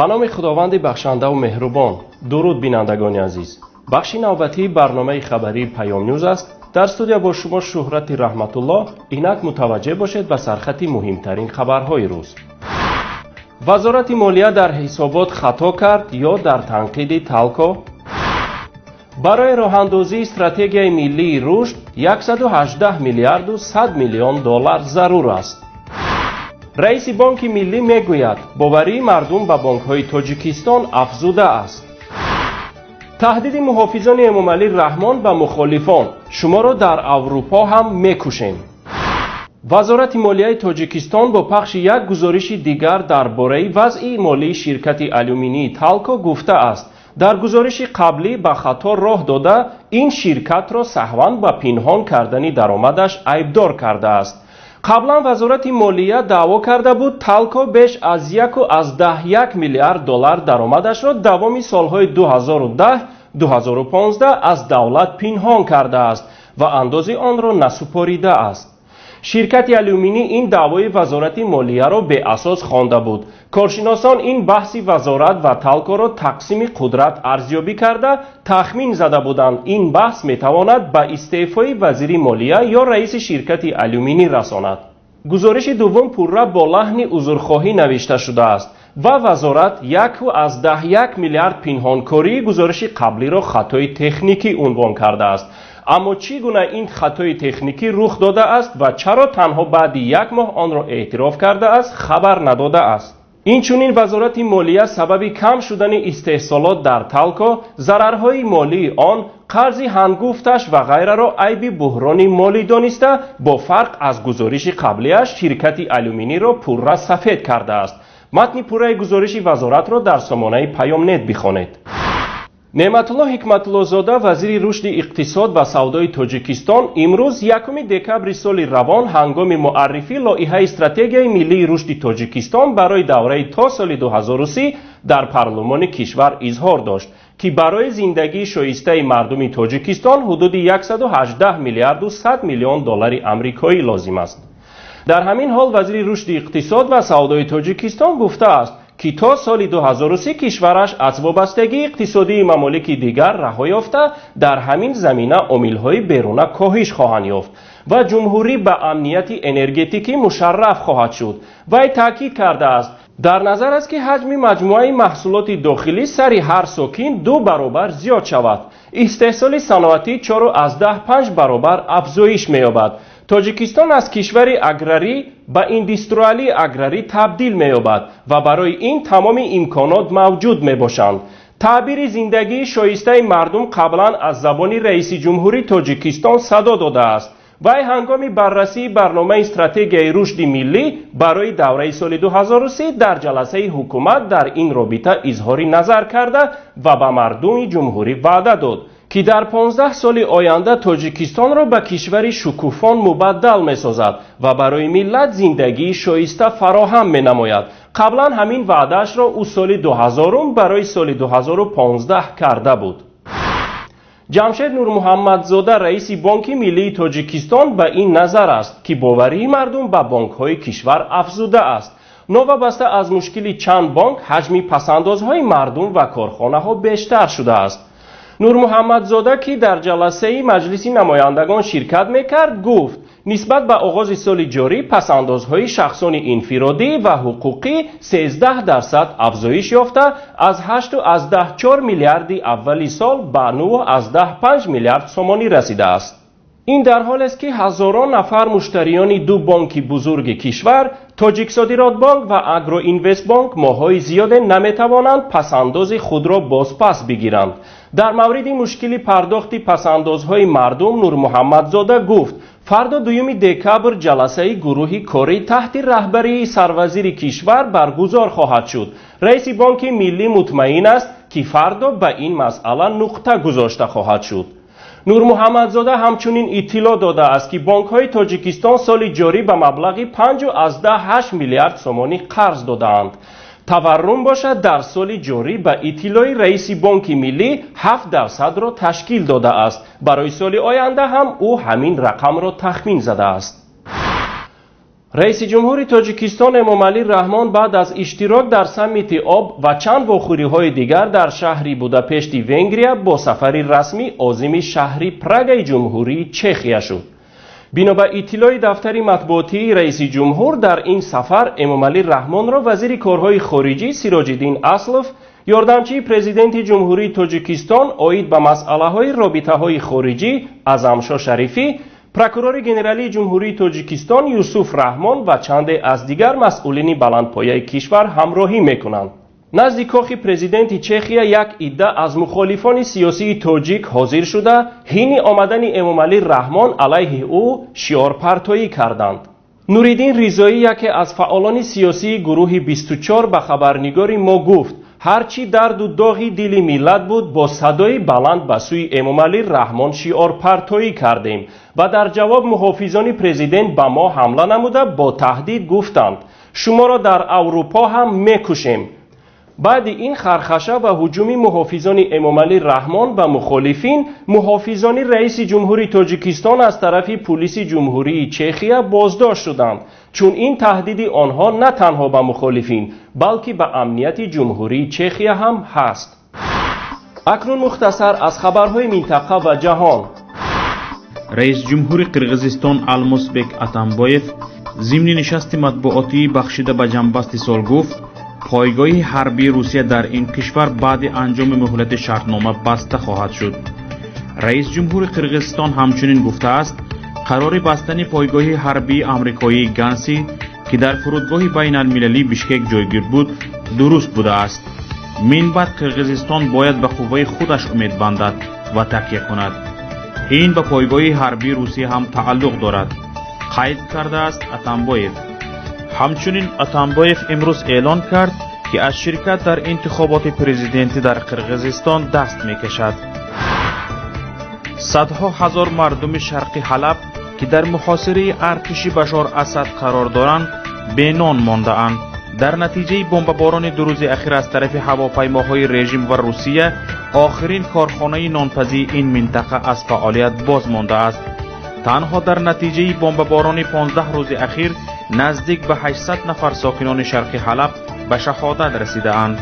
Ба номи Худованди бахшандаву меҳрубон. Дуруд, бинандагони азиз. Бахши навбатии барномаи хабарии Паёмнюз аст. Дар студия бо шумо Шӯҳрати Раҳматуллоҳ. Инак мутаваҷҷеҳ бошед ба сархати муҳимтарин хабарҳои рӯз. Вазорати молия дар ҳисобот хато кард ё дар танқиди Талко? Барои роҳандозии стратегияи миллии рушд 118 миллиарду 100 миллион доллар зарур аст. Раиси Бонки Миллӣ мегӯяд, боварии мардум ба бонкҳои Тоҷикистон афзуда аст. Таҳдиди муҳофизони Эмомалӣ Раҳмон ба мухолифон: шуморо дар Аврупо ҳам мекушем. Вазорати молияи Тоҷикистон бо пахши як гузориши дигар дар бораи вазъи молии ширкати алюминии Талко гуфтааст, дар гузориши қаблӣ ба хато роҳ дода, ин ширкатро саҳван ба пинҳон кардани даромадаш айбдор кардааст. Қаблан Вазорати молия даъво карда буд, Талко беш аз 1,1 миллиард доллар даромадашро давоми солҳои 2010 2015 аз давлат пинҳон кардааст ва андози онро насупоридааст. Ширкати алюминӣ ин даъвои Вазорати молияро беасос хонда буд. Коршиносон ин баҳси вазорат ва Талкоро тақсими қудрат арзёбӣ карда, тахмин зада буданд, ин баҳс метавонад ба истеъфои вазири молия ё раиси ширкати алюминӣ расонад. Гузориши дуввум пурра бо лаҳни узрхоҳӣ навишта шудааст ва вазорат 1,1 миллиард пинҳонкории гузориши қаблиро хатои техникӣ унвон кардааст. Аммо чӣ гуна ин хатои техникӣ рух додааст ва чаро танҳо баъди як моҳ онро эътироф кардааст, хабар надодааст. Инчунин Вазорати молия сабаби кам шудани истеҳсолот дар Талко, зарарҳои молии он, қарзи ҳангуфташ ва ғайраро айби буҳрони молӣ дониста, бо фарқ аз гузориши қаблиаш ширкати алюминиро пурра сафед кардааст. Матни пурраи гузориши вазоратро дар сомонаи Паёмнет бихонед. Неъматулло Ҳикматуллозода, вазири рушди иқтисод ва савдои Тоҷикистон, имрӯз, 1 декабри соли равон, ҳангоми муаррифӣ лоиҳаи стратегияи миллии рушди Тоҷикистон барои давраи то соли 2030 дар парлумони кишвар изҳор дошт, ки барои зиндагии шоистаи мардуми Тоҷикистон ҳудуди 118 миллиарду 100 миллион доллари амрикоӣ лозим аст. Дар ҳамин ҳол вазири рушди иқтисод ва савдои Тоҷикистон гуфтааст, ки то соли 2030 кишвараш аз вобастагии иқтисодии мамолики дигар раҳо ёфта, дар ҳамин замина омилҳои беруна коҳиш хоҳанд ёфт ва ҷумҳурӣ ба амнияти энергетикӣ мушарраф хоҳад шуд. Вай таъкид кардааст, дар назар аст, ки ҳаҷми маҷмӯаи маҳсулоти дохилӣ сари ҳар сокин ду баробар зиёд шавад, истеҳсоли саноатӣ 4,5 баробар афзоиш меёбад, Тоҷикистон аз кишвари аграрӣ ба индустриалии аграрӣ табдил меёбад ва барои ин тамоми имконот мавҷуд мебошанд. Таъбири зиндагии шоистаи мардум қаблан аз забони раиси ҷумҳури Тоҷикистон садо додааст. Вай ҳангоми баррасии барномаи стратегияи рушди миллӣ барои давраи соли 2030 дар ҷаласаи ҳукумат дар ин робита изҳори назар карда ва ба мардуми ҷумҳурӣ ваъда дод, ки дар 15 соли оянда Тоҷикистонро ба кишвари шукуфон мубаддал месозад ва барои миллат зиндагии шоиста фароҳам менамояд. Қаблан ҳамин ваъдаашро ӯ соли 2000 барои соли 2015 карда буд. Ҷамшед Нурмуҳаммадзода, раиси Бонки Миллии Тоҷикистон, ба ин назар аст, ки боварии мардум ба бонкҳои кишвар афзуда аст. Новобаста аз мушкили чанд бонк, ҳаҷми пасандозҳои мардум ва корхонаҳо бештар шудааст. Нурмуҳаммадзода, ки дар ҷаласаи Маҷлиси намояндагон ширкат мекард, гуфт, нисбат ба оғози соли ҷорӣ пасандозҳои шахсони инфиродӣ ва ҳуқуқӣ 13% афзоиш ёфта, аз 8,4 миллиарди аввали сол ба 9,5 миллиард сомонӣ расидааст. Ин дар ҳолест, ки ҳазорон нафар муштариёни ду бонки бузурги кишвар, Тоҷиксодиротбонк ва Агроинвестбонк, моҳҳои зиёде наметавонанд пасандози худро бозпас бигиранд. Дар мавриди мушкили пардохти пасандозҳои мардум Нурмуҳаммадзода гуфт, фардо, 2 декабр, ҷаласаи гурӯҳи корӣ таҳти раҳбарии сарвазири кишвар баргузор хоҳад шуд. Раиси Бонки Миллӣ мутмаин аст, ки фардо ба ин масъала нуқта гузошта хоҳад шуд. Нурмуҳаммадзода ҳамчунин иттилоъ додааст, ки бонкҳои Тоҷикистон соли ҷорӣ ба маблағи 5,8 миллиард сомонӣ қарз додаанд. Таваррум бошад, дар соли ҷорӣ, ба иттилои раиси Бонки Миллӣ, 7%-ро ташкил додааст. Барои соли оянда ҳам ӯ ҳамин рақамро тахмин задааст. Раиси ҷумҳури Тоҷикистон Эмомалӣ Раҳмон баъд аз иштирок дар саммити об ва чанд вохӯриҳои дигар дар шаҳри Будапешти Венгрия бо сафари расмӣ озими шаҳри Прагаи Ҷумҳурии Чехия шуд. Бино ба иттилои дафтари матбуотии раиси ҷумҳур, дар ин сафар Эмомалӣ Раҳмонро вазири корҳои хориҷӣ Сироҷиддин Аслов, ёрдамчии президенти Ҷумҳурии Тоҷикистон оид ба масъалаҳои робитаҳои хориҷӣ Аъзамшо Шарифӣ, прокурори генералии Ҷумҳурии Тоҷикистон Юсуф Раҳмон ва чанде аз дигар масъулини баландпояи кишвар ҳамроҳӣ мекунанд. Назди кохи президенти Чехия як идда аз мухолифони сиёсии тоҷик ҳозир шуда, ҳини омадани Эмомалӣ Раҳмон алайҳи ӯ шиорпартоӣ карданд. Нуриддин Ризоӣ, яке аз фаъолони сиёсии гурӯҳи 24, ба хабарнигори мо гуфт: ҳарчи дарду доғи дили миллат буд, бо садои баланд ба сӯи Эмомалӣ Раҳмон шиорпартоӣ кардем ва дар ҷавоб муҳофизони президент ба мо ҳамла намуда, бо таҳдид гуфтанд: шуморо дар Аврупо ҳам мекушем. Баъди ин хархаша ва ҳуҷуми муҳофизони Эмомалӣ Раҳмон ба мухолифин, муҳофизони раиси ҷумҳури Тоҷикистон аз тарафи пулиси Ҷумҳурии Чехия боздошт шуданд, чун ин таҳдиди онҳо на танҳо ба мухолифин, балки ба амнияти Ҷумҳурии Чехия ҳам ҳаст. Акнун мухтасар аз хабарҳои минтақа ва ҷаҳон. Раисҷумҳури Қирғизистон Алмосбек Атамбоев зимни нишасти матбуотии бахшида ба ҷамъбасти сол гуфт, пойгоҳи ҳарбии Русия дар ин кишвар баъди анҷоми муҳлати шартнома баста хоҳад шуд. Раисҷумҳури Қирғизистон ҳамчунин гуфтааст, қарори бастани пойгоҳи ҳарбии амрикоии Ганси, ки дар фурудгоҳи байналмилалии Бишкек ҷойгир буд, дуруст будааст. Мин баъд Қирғизистон бояд ба қувваи худаш умед бандад ва такя кунад. Ин ба пойгоҳи ҳарбии Русия ҳам тааллуқ дорад, қайд кардааст Атамбоев. Ҳамчунин Атамбоев имрӯз эълон кард, ки аз ширкат дар интихоботи президентӣ дар Қирғизистон даст мекашад. Садҳо ҳазор мардуми шарқи Ҳалаб, ки дар муҳосираи артиши Башор Асад қарор доранд, бенон мондаанд. Дар натиҷаи бомбаборони ду рӯзи ахир аз тарафи ҳавопаймоҳои режим ва Русия, охирин корхонаи нонпазии ин минтақа аз фаъолият боз мондааст. Танҳо дар натиҷаи бомбаборони 15 рӯзи ахир наздик ба 800 нафар сокинони шарқи Ҳалаб ба шаҳодат расидаанд.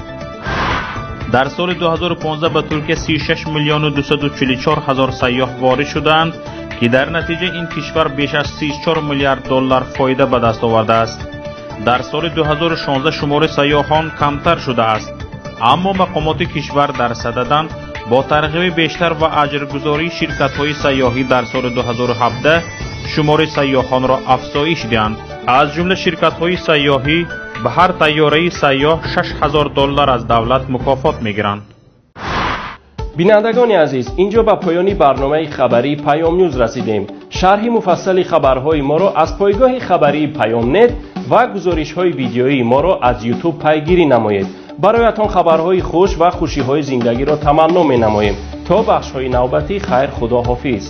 Дар соли 2015 ба Туркия 36 миллиону 244 ҳазор сайёҳ ворид шудаанд, ки дар натиҷа ин кишвар беш аз 34 миллиард доллар фоида ба даст овардааст. Дар соли 2016 шумори сайёҳон камтар шудааст, аммо мақомоти кишвар дар сададанд бо тарғиби бештар ва аҷргузории ширкатҳои сайёҳӣ дар соли 2017 шумори сайёҳонро афзоиш диҳанд. Аз ҷумла ширкатҳои сайёҳӣ ба ҳар тайёраи сайёҳ 6000 доллар аз давлат мукофот мегиранд. Бинандагони азиз, инҷо ба поёни барномаи хабарии Паёмнюз расидем. Шарҳи муфассали хабарҳои моро аз пойгоҳи хабарии Паёмнет ва гузоришҳои видеоии моро аз Ютуб пайгирӣ намоед. Бароятон хабарҳои хуш ва хушиҳои зиндагиро таманно менамоем. То бахшҳои навбатӣ хайр, худо ҳофиз.